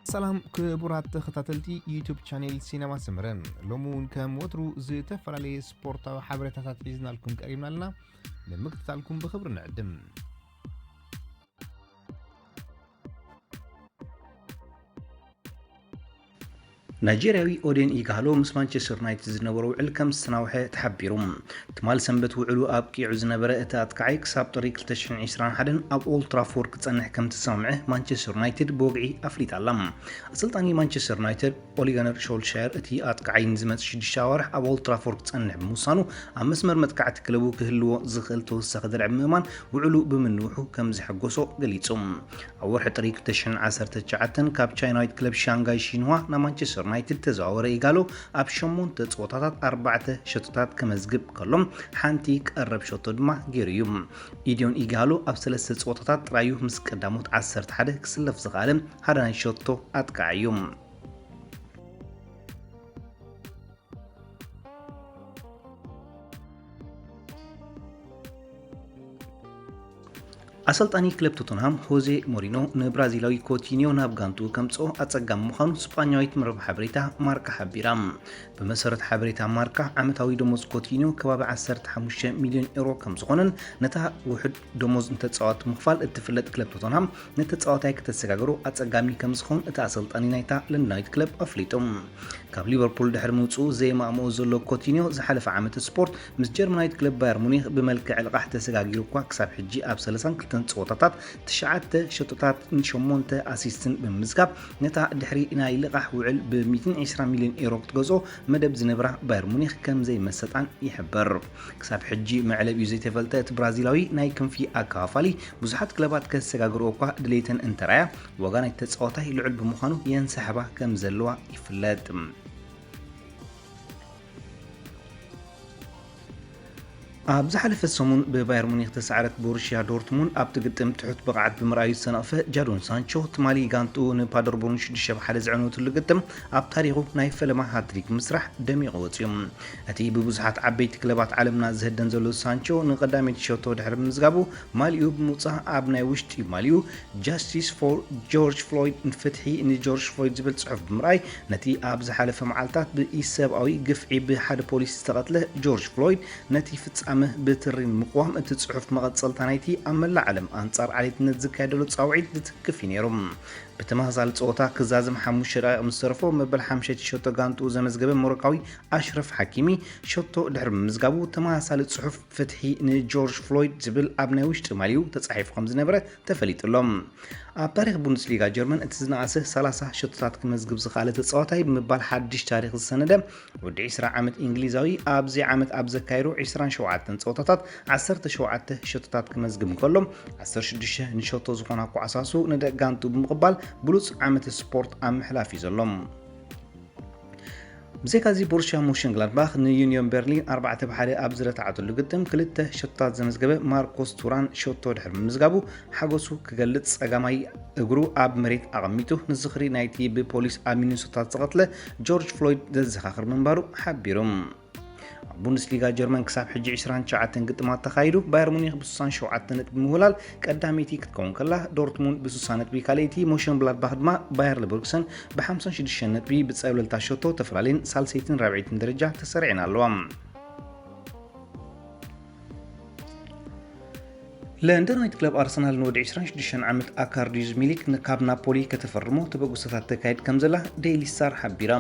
ሰላም ክቡራት ተኸታተልቲ ዩቱብ ቻኔል ሲነማ ሰመረ፣ ሎሚ እውን ከም ወትሩ ዝተፈላለየ ስፖርታዊ ሓበሬታታት ሒዝናልኩም ቀሪብና ኣለና። ንምክትታልኩም ብኽብሪ ንዕድም። ናይጄርያዊ ኦዴን ኢጋሎ ምስ ማንቸስተር ዩናይትድ ዝነበሮ ውዕል ከም ዝተናውሐ ተሓቢሩ። ትማል ሰንበት ውዕሉ ኣብቂዑ ዝነበረ እቲ ኣጥቃዓይ ክሳብ ጥሪ ክልተ ሽሕን ዕስራን ሓደን ኣብ ኦልድ ትራፎርድ ክጸንሕ ከም ዝተሰማምዐ ማንቸስተር ዩናይትድ ብወግዒ ኣፍሊጣ ኣላ። ኣሰልጣኒ ማንቸስተር ዩናይትድ ኦሊጋነር ሾልሻየር እቲ ኣጥቃዓይ ንዝመጽእ ሽዱሽተ ኣዋርሕ ኣብ ኦልድ ትራፎርድ ክጸንሕ ብምውሳኑ ኣብ መስመር መጥቃዕቲ ክለቡ ክህልዎ ዝኽእል ተወሳኺ ድርዕ ብምእማን ውዕሉ ብምንውሑ ከም ዘሐጎሶ ገሊጹ። ኣብ ወርሒ ጥሪ ክልተ ሽሕን ዓሰርተ ትሽዓተን ካብ ቻይናዊት ክለብ ሻንጋይ ሺንዋ ናብ ማንቸስተር ዩናይትድ ተዘዋወረ ኢጋሎ ኣብ ሸሞንተ ጸወታታት ኣርባዕተ ሸቶታት ከመዝግብ ከሎ ሓንቲ ቀረብ ሸቶ ድማ ገይሩ እዩ። ኢዲዮን ኢጋሎ ኣብ ሰለስተ ጸወታታት ጥራዩ ምስ ቀዳሞት ዓሰርተ ሓደ ክስለፍ ዝኸኣለ ሃዳናይ ሸቶ ኣጥቃዓይ እዩ። ኣሰልጣኒ ክለብ ቶተንሃም ሆዜ ሞሪኖ ንብራዚላዊ ኮቲኒዮ ናብ ጋንቱ ከምጽኦ ኣጸጋሚ ምዃኑ ስጳኛዊት መርበብ ሓበሬታ ማርካ ሓቢራ። ብመሰረት ሓበሬታ ማርካ፣ ዓመታዊ ደሞዝ ኮቲኒዮ ከባቢ ዓሰርተ ሓሙሽተ ሚልዮን ኤሮ ከም ዝኾነን ነታ ውሑድ ደሞዝ ንተጻዋቲ ምኽፋል እትፍለጥ ክለብ ቶተንሃም ንተጻዋታይ ከተሰጋግሮ ኣጸጋሚ ከም ዝኾን እቲ ኣሰልጣኒ ናይታ ለንደናዊት ክለብ ኣፍሊጡ። ካብ ሊቨርፑል ድሕሪ ምውጽኡ ዘየማእምኦ ዘሎ ኮቲኒዮ ዝሓለፈ ዓመት ስፖርት ምስ ጀርመናዊት ክለብ ባየር ሙኒክ ብመልክዕ ልቓሕ ተሰጋጊሩ እኳ ክሳብ ሕጂ ኣብ ሰላሳን ክልተን ጸወታታት ትሽዓተ ሸቶታት ንሸሞንተ ኣሲስትን ብምምዝጋብ ነታ ድሕሪ ናይ ልቓሕ ውዕል ብ ሚእትን ዕስራን ሚልዮን ኤሮ ክትገዝኦ መደብ ዝነብራ ባየር ሙኒክ ከም ዘይመሰጣን ይሕበር። ክሳብ ሕጂ መዕለቢኡ ዘይተፈልጠ እቲ ብራዚላዊ ናይ ክንፊ ኣከፋፋሊ ብዙሓት ክለባት ከሰጋግርኦ እኳ ድሌተን እንተራያ ዋጋ ናይቲ ተጻዋታይ ልዑል ብምዃኑ የንሳሕባ ከም ዘለዋ ይፍለጥ። ኣብ ዝሓለፈ ሰሙን ብባየር ሙኒክ ተሳዕረት ቦሩሽያ ዶርትሙንድ ኣብቲ ግጥም ትሑት ብቕዓት ብምርኣዩ ዝተነቕፈ ጃዶን ሳንቾ ትማሊ ጋንትኡ ንፓደርቦርን ሽዱሽተ ብ ሓደ ዘዕነወትሉ ግጥም ኣብ ታሪኹ ናይ ፈለማ ሃትሪክ ምስራሕ ደሚቑ ወፂኡ። እቲ ብብዙሓት ዓበይቲ ክለባት ዓለምና ዝህደን ዘሎ ሳንቾ ንቐዳመይቲ ሸቶ ድሕሪ ምምዝጋቡ ማሊኡ ብምውፃእ ኣብ ናይ ውሽጢ ማሊኡ ጃስቲስ ፎር ጆርጅ ፍሎይድ፣ ፍትሒ ንጆርጅ ፍሎይድ ዝብል ጽሑፍ ብምርኣይ ነቲ ኣብ ዝሓለፈ መዓልታት ብኢሰብኣዊ ግፍዒ ብሓደ ፖሊስ ዝተቐትለ ጆርጅ ፍሎይድ ነቲ ፍጻመ ብትሪ ንምቕዋም እቲ ጽሑፍ መቐጸልታ ናይቲ ኣብ መላእ ዓለም ኣንጻር ዓሌትነት ዝካየደሉ ጻውዒት ዝትንክፍ እዩ ነይሩ። ብተመሳሳሊ ጸወታ ክዛዝም ሓሙሽተ ደቂቕ ምስ ተረፎ መበል ሓምሸይቲ ሸቶ ጋንትኡ ዘመዝገበ ሞሮካዊ ኣሽረፍ ሓኪሚ ሸቶ ድሕሪ ምምዝጋቡ ተመሳሳሊ ጽሑፍ ፍትሒ ንጆርጅ ፍሎይድ ዝብል ኣብ ናይ ውሽጢ ማሊኡ ተጻሒፉ ከም ዝነበረ ተፈሊጡ ኣሎ። ኣብ ታሪኽ ቡንደስሊጋ ጀርመን እቲ ዝነኣሰ ሰላሳ ሸቶታት ክመዝግብ ዝኸኣለ ተጻዋታይ ብምባል ሓድሽ ታሪኽ ዝሰነደ ወዲ ዕስራ ዓመት እንግሊዛዊ ኣብዚ ዓመት ኣብ ዘካየዱ ዕስራን ሸውዓተን ጸወታታት ዓሰርተ ሸውዓተ ሸቶታት ክመዝግብ እንከሎ ዓሰርተ ሽዱሽተ ንሸቶ ዝኾና ኳዕሳሱ ንደቂ ጋንቱ ብምቕባል ብሉጽ ዓመት ስፖርት ኣብ ምሕላፍ እዩ ዘሎ። ብዘይካዚ ቦሩሽያ ሞንሸንግላድባኽ ንዩኒዮን በርሊን ኣርባዕተ ብ ሓደ ኣብ ዝረታዓትሉ ግጥም ክልተ ሸቶታት ዘመዝገበ ማርኮስ ቱራን ሸቶ ድሕሪ ምምዝጋቡ ሓጎሱ ክገልጽ ጸጋማይ እግሩ ኣብ መሬት ኣቐሚጡ ንዝኽሪ ናይቲ ብፖሊስ ኣብ ሚኒሶታ ዝተቐትለ ጆርጅ ፍሎይድ ዘዘኻኽር ምንባሩ ሓቢሩ። ኣብ ቡንደስሊጋ ጀርመን ክሳብ ሕጂ ዕስራን ትሽዓተን ግጥማት ተኻይዱ ባየር ሙኒክ ብ ስሳን ሸውዓተን ነጥቢ ምውላል ቀዳመይቲ ክትከውን ከላ ዶርትሙንድ ብ ስሳ ነጥቢ ካልኣይቲ፣ ሞንሸንግላድባኽ ድማ ባየር ለቨርኩሰን ብ ሓምሳን ሽዱሽተን ነጥቢ ብጸብለልታ ሸቶ ተፈላልየን ሳልሰይትን ራብዐይትን ደረጃ ተሰሪዐን ኣለዋ። ለንደናዊት ክለብ ኣርሰናል ንወዲ ዕስራን ሽዱሽተን ዓመት ኣካርዲዩስ ሚሊክ ን-፣ ካብ ናፖሊ ከተፈርሞ ተበግሶታት ተካይድ ከም ዘላ ዴይሊ ስታር ሓቢራ።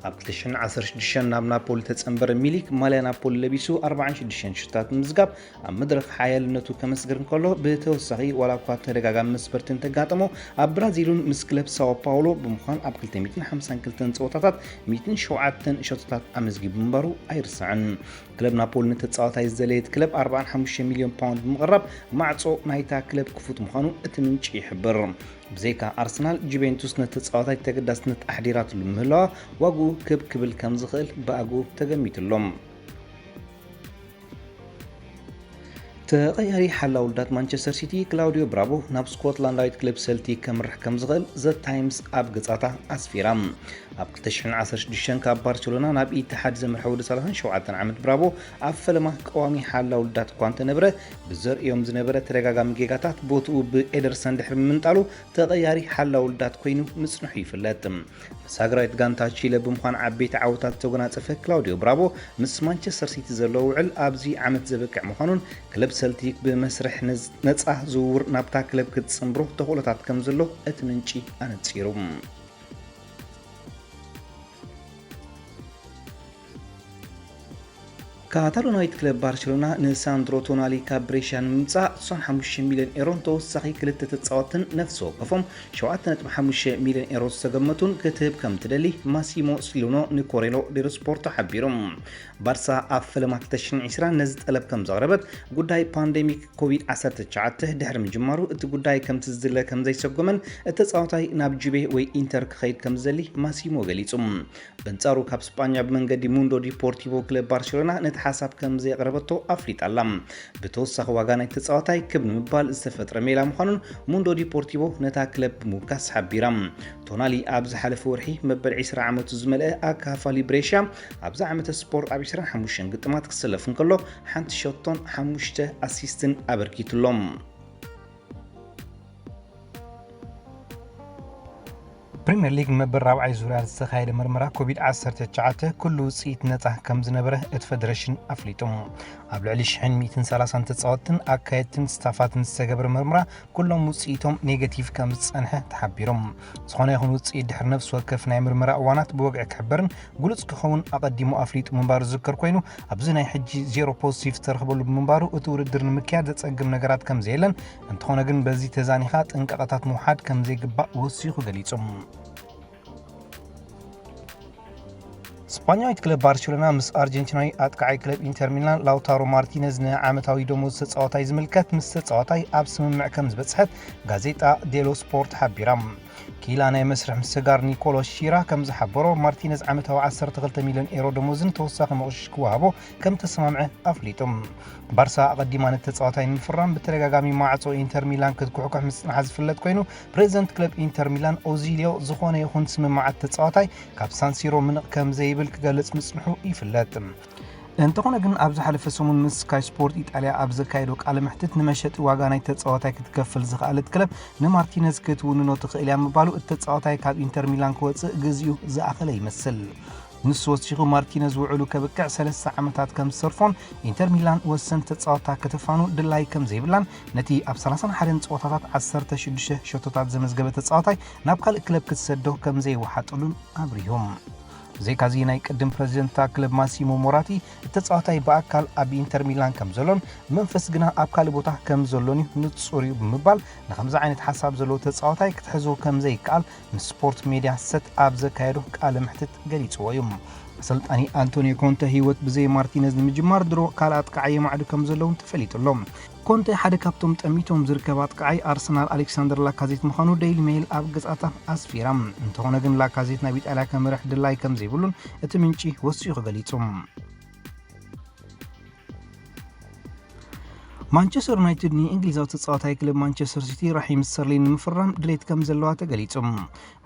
ኣብ ክልተ ሽሕን ዓሰርተ ሽዱሽተን ናብ ናፖሊ ተጸንበረ ሚሊክ ማልያ ናፖሊ ለቢሱ ኣርባዓን ሽዱሽተን ሽቶታት ብምምዝጋብ ኣብ መድረኽ ሓያልነቱ ከመስግር እንከሎ ብተወሳኺ ዋላ እኳ ተደጋጋሚ መስበርቲ እንተጋጠሞ ኣብ ብራዚሉን ምስ ክለብ ሳኦ ፓውሎ ብምዃን ኣብ ክልተ ሚእትን ሓምሳን ክልተን ጸወታታት ሚእትን ሸውዓተን ሸቶታት ኣመዝጊቡ ምንባሩ ኣይርሳዕን። ክለብ ናፖሊ ንተጻዋታይ ዝደለየት ክለብ ኣርባዓን ሓሙሽተ ሚልዮን ፓውንድ ብምቕራብ ማዕጾ ናይታ ክለብ ክፉት ምዃኑ እቲ ምንጪ ይሕብር። ብዘይካ ኣርሰናል፣ ጁቬንቱስ ነቲ ተጻዋታይ ተገዳስነት ኣሕዲራትሉ ምህላዋ ዋግኡ ክብ ክብል ከም ዝኽእል ብኣግኡ ተገሚቱ ኣሎ። እቲ ተቐያሪ ሓላው ውልዳት ማንቸስተር ሲቲ ክላውዲዮ ብራቮ ናብ ስኮትላንዳዊት ክለብ ሰልቲክ ከምርሕ ከም ዝኽእል ዘ ታይምስ ኣብ ገጻታ ኣስፊራ። ኣብ ክልተ ሽሕን ዓሰርተ ሽዱሽተን ካብ ባርሴሎና ናብ ኢትሓድ ዘምርሐ ወዲ ሰላሳን ሸውዓተን ዓመት ብራቮ ኣብ ፈለማ ቀዋሚ ሓላው ውልዳት እኳ እንተነበረ፣ ብዘርእዮም ዝነበረ ተደጋጋሚ ጌጋታት ቦትኡ ብኤደርሰን ድሕሪ ምምንጣሉ ተቐያሪ ሓላው ውልዳት ኮይኑ ምጽንሑ ይፍለጥ። መሳገራዊት ጋንታ ቺለ ብምዃን ዓበይቲ ዓወታት ዝተጎናጸፈ ክላውዲዮ ብራቮ ምስ ማንቸስተር ሲቲ ዘለዎ ውዕል ኣብዚ ዓመት ዘበቅዕ ምዃኑን ክለብ ሰልቲክ ብመስርሕ ነዝ-፣ ነጻ ዝውውር ናብታ ክለብ ክትጽንብሮ ተኽእሎታት ከም ዘሎ እቲ ምንጪ ኣነጺሩ። ካታሎናዊት ክለብ ባርሴሎና ንሳንድሮ ቶናሊ ካብ ብሬሽያ ንምምጻእ ስሳን ሓሙሽተ ሚልዮን ኤሮን ተወሳኺ ክልተ ተጻወትን ነፍሲ ወከፎም ሸውዓተ ነጥቢ ሓሙሽተ ሚልዮን ኤሮ ዝተገመቱን ክትህብ ከም ትደሊ ማሲሞ ሲሉኖ ንኮሬሎ ዴሎ ስፖርቶ ሓቢሩ። ባርሳ ኣብ ፈለማ ክልተ ሽሕን ዕስራን ነዚ ጠለብ ከም ዘቕረበት ጉዳይ ፓንደሚክ ኮቪድ ዓሰርተ ትሽዓተ ድሕሪ ምጅማሩ እቲ ጉዳይ ከምቲ ዝድለ ከም ዘይሰጎመን እቲ ተጻዋታይ ናብ ጁቤ ወይ ኢንተር ክኸይድ ከም ዝደሊ ማሲሞ ገሊጹ። በንጻሩ ካብ ስጳኛ ብመንገዲ ሙንዶ ዲፖርቲቮ ክለብ ባርሴሎና ነቲ ሓሳብ ከም ዘየቕረበቶ ኣፍሊጣ ኣላ። ብተወሳኺ ዋጋ ናይ ተጻዋታይ ክብ ንምባል ዝተፈጥረ ሜላ ምዃኑን ሙንዶ ዲፖርቲቮ ነታ ክለብ ብምውካስ ሓቢራ። ቶናሊ ኣብ ዝሓለፈ ወርሒ መበል ዕስራ ዓመቱ ዝመልአ ኣካፋሊ ብሬሽያ ኣብዚ ዓመተ ስፖርት ኣብ ዕስራን ሓሙሽተን ግጥማት ክሰለፍ እንከሎ ሓንቲ ሸቶን ሓሙሽተ ኣሲስትን ኣበርኪቱሎም። ፕሪምየር ሊግ መበል ራብዓይ ዙርያ ዝተኻየደ መርመራ ኮቪድ ዓሰርተ ትሽዓተ ኩሉ ውጽኢት ነጻ ከም ዝነበረ እቲ ፈደረሽን ኣፍሊጡ። ኣብ ልዕሊ ሽሕን ሚእትን ሰላሳን ተጻወትትን ኣካየድትን ስታፋትን ዝተገብረ መርመራ ኩሎም ውጽኢቶም ኔጋቲቭ ከም ዝጸንሐ ተሓቢሮም። ዝኾነ ይኹን ውጽኢት ድሕሪ ነፍሲ ወከፍ ናይ ምርመራ እዋናት ብወግዒ ክሕበርን ግሉጽ ክኸውን ኣቐዲሙ ኣፍሊጡ ምንባሩ ዝዝከር ኮይኑ፣ ኣብዚ ናይ ሕጂ ዜሮ ፖዚቲቭ ዝተረኽበሉ ብምንባሩ እቲ ውድድር ንምክያድ ዘጸግም ነገራት ከም ዘየለን፣ እንተኾነ ግን በዚ ተዛኒኻ ጥንቃቐታት ምውሓድ ከም ዘይግባእ ወሲኹ ገሊጹ። ስጳኛዊት ክለብ ባርሴሎና ምስ ኣርጀንቲናዊ ኣጥቃዓይ ክለብ ኢንተር ሚላን ላውታሮ ማርቲነዝ ንዓመታዊ ደሞዝ ተጻዋታይ ዝምልከት ምስ ተጻዋታይ ኣብ ስምምዕ ከም ዝበጽሐት ጋዜጣ ዴሎ ስፖርት ሓቢራ። ኪላ ናይ መስርሕ ምስጋር ኒኮሎ ሺራ ከም ዝሓበሮ፣ ማርቲነዝ ዓመታዊ ዓሰርተ ክልተ ሚልዮን ኤሮ ደሞዝን ተወሳኺ መቑሽሽ ክወሃቦ ከም ተሰማምዐ ኣፍሊጡ። ባርሳ ኣቐዲማ ነቲ ተጻዋታይ ንምፍራም ብተደጋጋሚ ማዕጾ ኢንተር ሚላን ክትኩሕኩሕ ምጽንሓ ዝፍለጥ ኮይኑ፣ ፕሬዚደንት ክለብ ኢንተር ሚላን ኦዚልዮ ዝኾነ ይኹን ስምምዓት ተጻዋታይ ካብ ሳንሲሮ ምንቕ ከም ዘይብል ክገልጽ ምጽንሑ ይፍለጥ። እንተኾነ ግን፣ ኣብ ዝሓለፈ ሰሙን ምስ ስካይ ስፖርት ኢጣልያ ኣብ ዘካየዶ ቃለ መሕትት፣ ንመሸጢ ዋጋ ናይ ተጻዋታይ ክትከፍል ዝኸኣለት ክለብ ንማርቲነዝ ክትውንኖ ትኽእል እያ ምባሉ፣ እቲ ተጻዋታይ ካብ ኢንተር ሚላን ክወጽእ ግዜኡ ዝኣኸለ ይመስል። ንሱ ወሲኹ፣ ማርቲነዝ ውዕሉ ከብቅዕ ሰለስተ ዓመታት ከም ዝተርፎን ኢንተር ሚላን ወሰንቲ ተጻወትታ ከተፋኑ ድላይ ከም ዘይብላን፣ ነቲ ኣብ ሰላሳን ሓደን ጸወታታት ዓሰርተ ሽዱሽተ ሸቶታት ዘመዝገበ ተጻዋታይ ናብ ካልእ ክለብ ክትሰዶ ከም ዘይወሓጠሉን ኣብሪሁ። ብዘይካዚ፣ ናይ ቅድም ፕረዚደንት እታ ክለብ ማሲሞ ሞራቲ፣ እቲ ተጻዋታይ ብኣካል ኣብ ኢንተር ሚላን ከም ዘሎን ብመንፈስ ግና ኣብ ካልእ ቦታ ከም ዘሎን እዩ ንጹር እዩ ብምባል፣ ንኸምዚ ዓይነት ሓሳብ ዘለዎ ተጻዋታይ ክትሕዞ ከም ዘይከኣል ምስ ስፖርት ሜድያ ሰት ኣብ ዘካየዶ ቃለ መሕትት ገሊጽዎ እዩ። ኣሰልጣኒ ኣንቶኒዮ ኮንተ ህይወት ብዘይ ማርቲነዝ ንምጅማር ድሮ ካልእ ኣጥቃዓይ የማዕዱ ከም ዘለውን ተፈሊጡ ኣሎ። ኮንተ ሓደ ካብቶም ጠሚቶም ዝርከብ ኣጥቃዓይ ኣርሰናል ኣሌክሳንደር ላካዜት ምዃኑ ዴይሊ ሜይል ኣብ ገጻታ ኣስፊራ። እንተኾነ ግን፣ ላካዜት ናብ ኢጣልያ ከምርሕ ድላይ ከም ዘይብሉን እቲ ምንጪ ወሲኹ ገሊጹ። ማንቸስተር ዩናይትድ ንእንግሊዛዊ ተጻዋታይ ክለብ ማንቸስተር ሲቲ ራሂም ስተርሊን ንምፍራም ድሌት ከም ዘለዋ ተገሊጹ።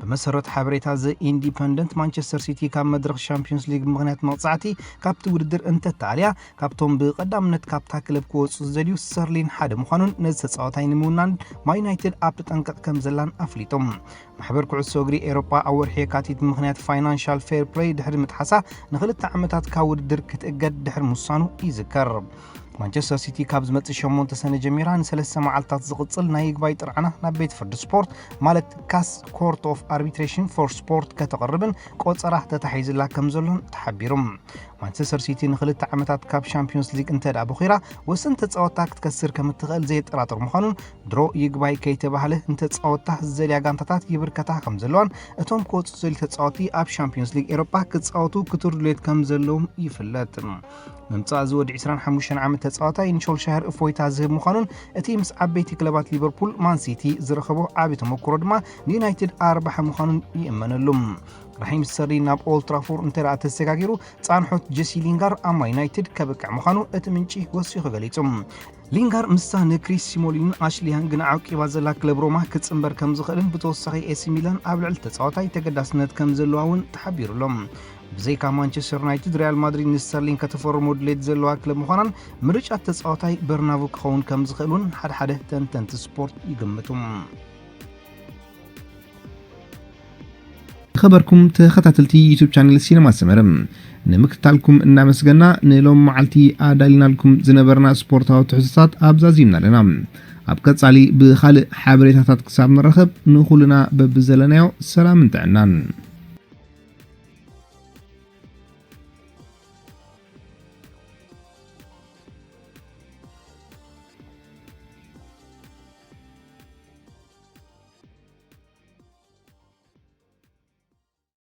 ብመሰረት ሓበሬታ ዘ ኢንዲፐንደንት፣ ማንቸስተር ሲቲ ካብ መድረኽ ሻምፒዮንስ ሊግ ብምኽንያት መቕጻዕቲ ካብቲ ውድድር እንተተኣልያ፣ ካብቶም ብቐዳምነት ካብታ ክለብ ክወጹ ዝደልዩ ስተርሊን ሓደ ምዃኑን፣ ነዚ ተጻዋታይ ንምውናን ማን ዩናይትድ ኣብ ተጠንቀቕ ከም ዘላን ኣፍሊጡ። ማሕበር ኩዕሶ እግሪ ኤሮጳ ኣብ ወርሒ የካቲት ብምኽንያት ፋይናንሻል ፌር ፕለይ ድሕሪ ምጥሓሳ ንኽልተ ዓመታት ካብ ውድድር ክትእገድ ድሕሪ ምውሳኑ ይዝከር። ማንቸስተር ሲቲ ካብ ዝመጽእ ሸሞንተ ሰነ ጀሚራ ንሰለስተ መዓልታት ዝቕጽል ናይ ይግባይ ጥርዓና ናብ ቤት ፍርዲ ስፖርት፣ ማለት ካስ ኮርት ኦፍ ኣርቢትሬሽን ፎር ስፖርት፣ ከተቕርብን ቆጸራ ተታሒዝላ ከም ዘሎን ተሓቢሩ። ማንቸስተር ሲቲ ንኽልተ ዓመታት ካብ ሻምፒዮንስ ሊግ እንተ ደኣ ቦኺራ፣ ወሰን ተጻወትታ ክትከስር ከም እትኽእል ዘየጠራጥር ምዃኑን፣ ድሮ ይግባይ ከይተባህለ ንተጻወትታ ዝደልያ ጋንታታት ይብርከታ ከም ዘለዋን፣ እቶም ክወጹ ዝደልዩ ተጻወትቲ ኣብ ሻምፒዮንስ ሊግ ኤሮጳ ክጻወቱ ክቱር ድሌት ከም ዘለዎም ይፍለጥ። ምምጻእ እዚ ወዲ ዕስራን ሓሙሽተን ዓመት ተጻዋታይ ንሾልሻየር እፎይታ ዝህብ ምዃኑን፣ እቲ ምስ ዓበይቲ ክለባት ሊቨርፑል፣ ማን ሲቲ ዝረኸቦ ዓቢ ተመኩሮ ድማ ንዩናይትድ ኣርባሒ ምዃኑን ይእመነሉ። ራሂም ስተርሊን ናብ ኦልትራፎርድ እንተ ደኣ ተሰጋጊሩ፣ ጻንሖት ጀሲ ሊንጋር ኣብ ማን ዩናይትድ ከብቅዕ ምዃኑ እቲ ምንጪ ወሲኹ ገሊጹ። ሊንጋር ምስታ ንክሪስ ስሞሊንን ኣሽሊ ያንግን ዓቂባ ዘላ ክለብ ሮማ ክጽንበር ከም ዝኽእልን ብተወሳኺ ኤሲ ሚላን ኣብ ልዕሊ ተጻዋታይ ተገዳስነት ከም ዘለዋ እውን ተሓቢሩ ኣሎ። ብዘይካ ማንቸስተር ዩናይትድ፣ ሪያል ማድሪድ ንስተርሊን ከተፈርሞ ድሌት ዘለዋ ክለብ ምዃናን ምርጫ ተጻዋታይ በርናቡ ክኸውን ከም ዝኽእል እውን ሓደ ሓደ ተንተንቲ ስፖርት ይግምቱ። ዝኸበርኩም ተኸታተልቲ ዩቱብ ቻነል ሲነማ ሰመረ፣ ንምክትታልኩም እናመስገና፣ ንሎም መዓልቲ ኣዳሊናልኩም ዝነበርና ስፖርታዊ ትሕዝቶታት ኣብዛዚምና ኣለና። ኣብ ቀጻሊ ብኻልእ ሓበሬታታት ክሳብ ንራኸብ፣ ንኹልና በብዘለናዮ ሰላምን ጥዕናን።